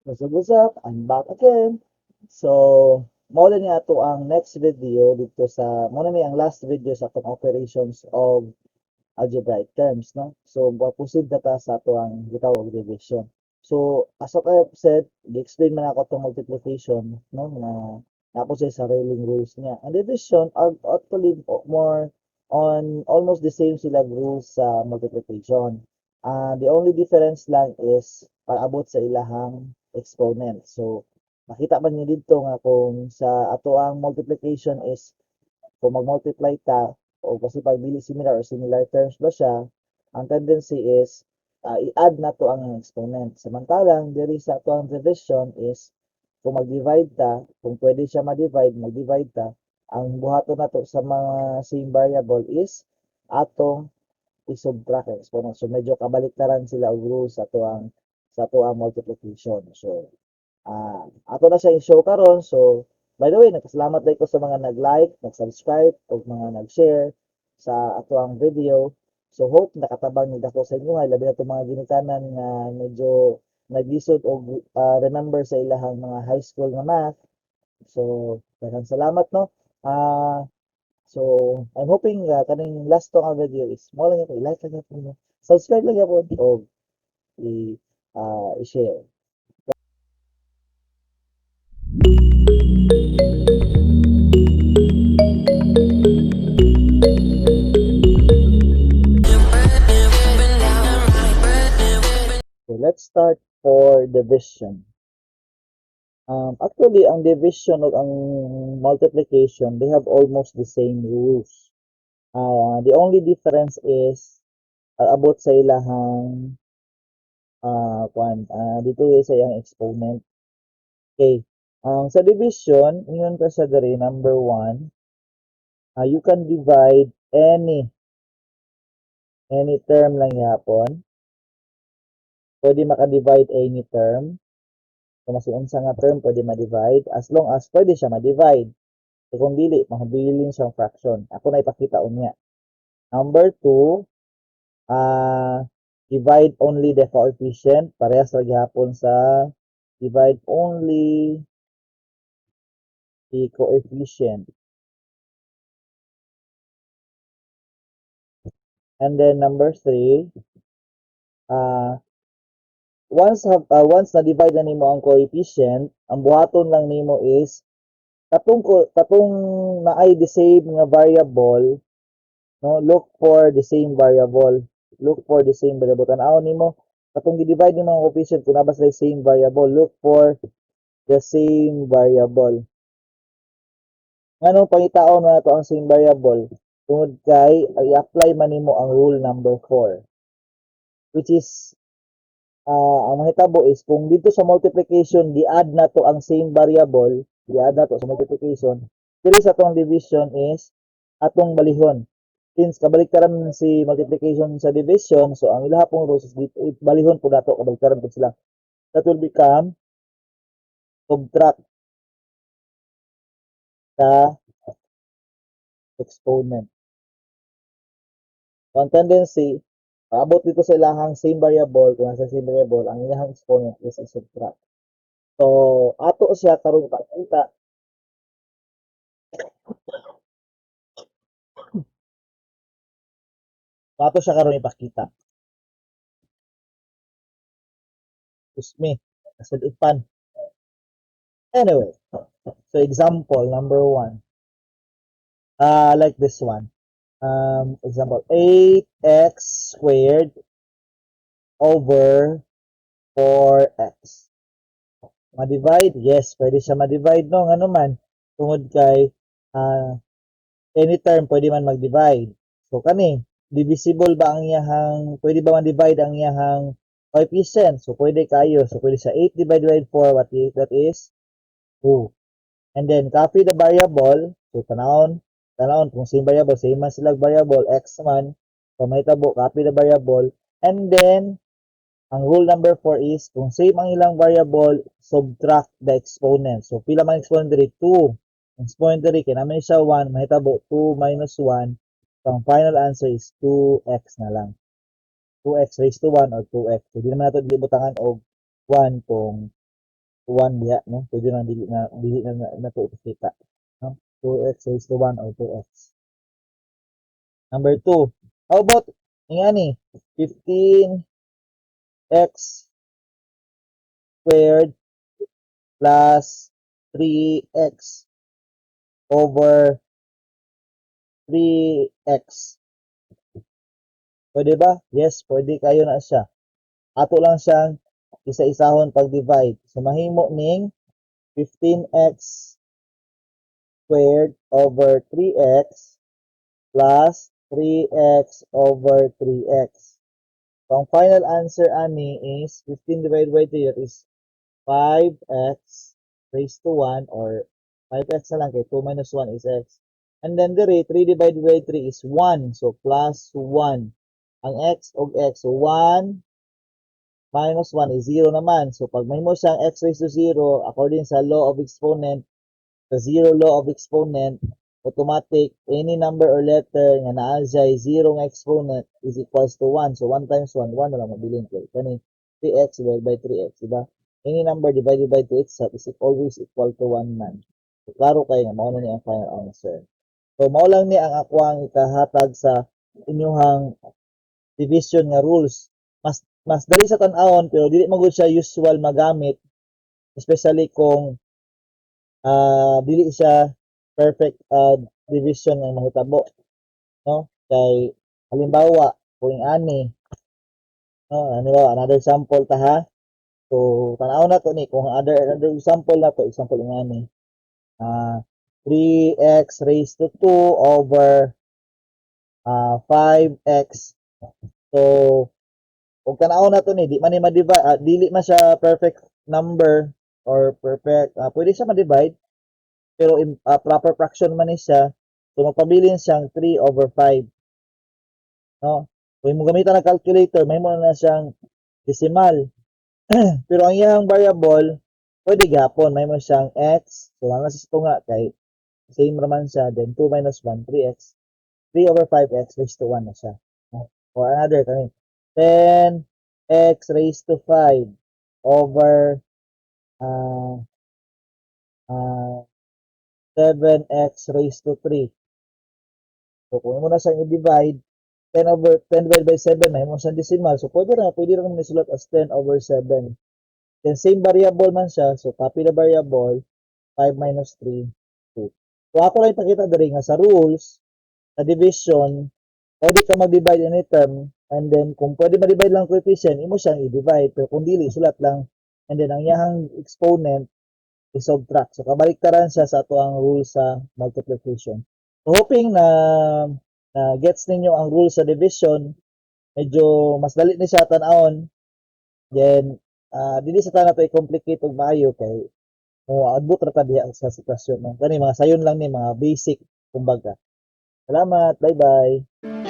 What's up, what's up? I'm back again. So, mao ni ato ang next video dito sa, mao na ni ang last video sa atong operations of algebraic terms, no? So, proceed na ta sa ato ang gitawag division. So, as what I have said, gi-explain man ako itong multiplication, no? Na napo siya sariling rules niya. Ang division are actually more on almost the same sila rules sa multiplication. The only difference lang is pag-abot sa ilahang exponent. So, makita man niyo dito nga kung sa ato ang multiplication is kung mag-multiply ta o kasi pag dili similar or similar terms ba siya, ang tendency is i-add na to ang exponent. Samantalang diri sa ato ang division is kung mag-divide ta, kung pwede siya ma-divide, mag-divide ta, ang buhaton nato sa mga same variable is atong i-subtract ang exponent. So medyo kabaliktaran sila og rules sa ato ang multiplication. So ato na siya i-show karon. So by the way, nagpasalamat din ko sa mga nag-like, nag-subscribe ug mga nag-share sa ato ang video. So hope nakatabang ni dako sa inyo, labi na itong mga ginikanan nga medyo naglisod og remember sa ilahang mga high school nga math. So daghang salamat, no. So I'm hoping kaning last to nga video is mo lang gyud, i-like lang gyud mo, subscribe lang gyud og i-share. So let's start for division. Actually, ang division o ang multiplication, they have almost the same rules. The only difference is about sa ilahang kuan dito sa iyang exponent. Okay. Ang sa division, ingon ka sa diri, number one, you can divide any term lang yapon. Pwede maka-divide any term. Kung mas unsa nga term pwede ma-divide as long as pwede siya ma-divide. So kung dili, mahabilin siyang fraction. Ako na ipakita unya. Number two, divide only the coefficient. Parehas ra gihapon sa divide only the coefficient. And then number three, once na divide na nimo ang coefficient, ang buhaton lang nimo is katong naay the same nga variable, no, look for the same variable. Look for the same variable. Tan-awon nimo katong gi-divide nimo ang coefficient kung naa ba sila same variable, look for the same variable. Nganong pangitaon na nato ang same variable? Tungod kay i-apply man nimo ang rule number 4, which is ang mahitabo is kung dito sa multiplication gi-add na to ang same variable, gi-add na to sa multiplication, diri sa atong division is atong balihon. Since kabaliktaran si multiplication sa division, so ang ilaha pong rules is dito, balihon po nato, kabaliktaran po sila. That will become subtract the exponent. So, ang tendency, paabot dito sa ilahang same variable, kung nasa same variable, ang ilahang exponent is i-subtract. So, ato siya karon pakita. Ato siya karon ipakita. Excuse me, nasud-ipan. Anyway, so example number 1. Like this one. Example, 8x squared over 4x. Ma-divide? Yes, pwede siya ma-divide, no? Ngano man, tungod kay any term pwede man mag-divide. So, kani, divisible ba ang iyahang, pwede ba ma-divide ang iyahang coefficient? So, pwede kayo. So, pwede sa 8 divided by 4, what is, that is 2. And then, copy the variable. So, tanawon, kung same variable, same man sila variable, x man. So, mahitabo, copy the variable. And then, ang rule number 4 is, kung same ang ilang variable, subtract the exponent. So, pila man exponent diri? 2. Exponent diri, kay naman siya 1, mahitabo, 2 minus 1. So, ang final answer is 2x na lang. 2x raised to 1 or 2x. So, di naman nato butangan og 1 kung 1 diha, no? Pwede na dili na nato ipakita, no? 2x raised to 1 or 2x. Number 2. How about ingani, 15x squared plus 3x over 3x? Pwede ba? Yes, pwede kayo na siya. Ato lang siyang isa-isahon pag-divide. So, mahimo ning 15x squared over 3x plus 3x over 3x. So, ang final answer ani is 15 divided by 3, that is 5x raised to 1 or 5x na lang kay 2 minus 1 is x. And then diri, 3 divided by 3 is 1. So, plus 1. Ang x og x. So, 1 minus 1 is 0 naman. So, pag mahimo siyang x raised to 0, according sa law of exponent, the zero law of exponent, automatic, any number or letter nga naa siya 0 nga exponent is equals to 1. So, 1 times 1, 1 na lang mabilin kay kani 3x divided by 3x, diba? Any number divided by 2 itself is always equal to 1 man. So, klaro kayo nga mao na ni ang final answer. So, mao lang ni ang akoang ikahatag sa inyuhang division nga rules. Mas dali sa tan-awon pero dili man gud siya usual magamit, especially kung dili siya perfect division ang mahitabo, no? Kay halimbawa kung ani, no, halimbawa another example ta ha. So tan-aw na to ni kung other example na to, example ingani, 3x raised to 2 over 5x. So kung tan-aw na to ni, di man ni ma-divide, dili man siya perfect number or perfect, pwede siya ma-divide pero proper fraction man ni siya. So magpabilin siyang 3 over 5, no? Kung mo gamitan ng calculator, mahimo na siyang decimal. Pero ang iyang variable, pwede gihapon mahimo siyang x. So naa sa tunga kay same raman siya. Then 2 minus 1, 3x, 3 over 5x raised to 1 na siya, no? Or another kani, 10x raised to 5 over 7x raised to 3. So, kung mo na siyang i-divide, 10 over 10 divided by 7, mahimo siyang decimal. So, pwede ra mo isulat as 10 over 7. Then, same variable man siya. So, copy the variable, 5 minus 3, 2. So, ako lang ipakita diri nga sa rules, sa division, pwede ka mag-divide any term, and then, kung pwede ma-divide lang coefficient, imo siyang i-divide. Pero kung dili, sulat lang. And then, ang iyahang exponent, i-subtract. So, kabaliktaran siya sa ato ang rule sa multiplication. So, hoping na gets ninyo ang rule sa division. Medyo mas dali ni siya tan-awon. Then, dili sa tanan to i-complicate og maayo kay mo abot ra ta diha sa sitwasyon, no? Kani mga sayon lang ni, mga basic kumbaga. Salamat, bye-bye.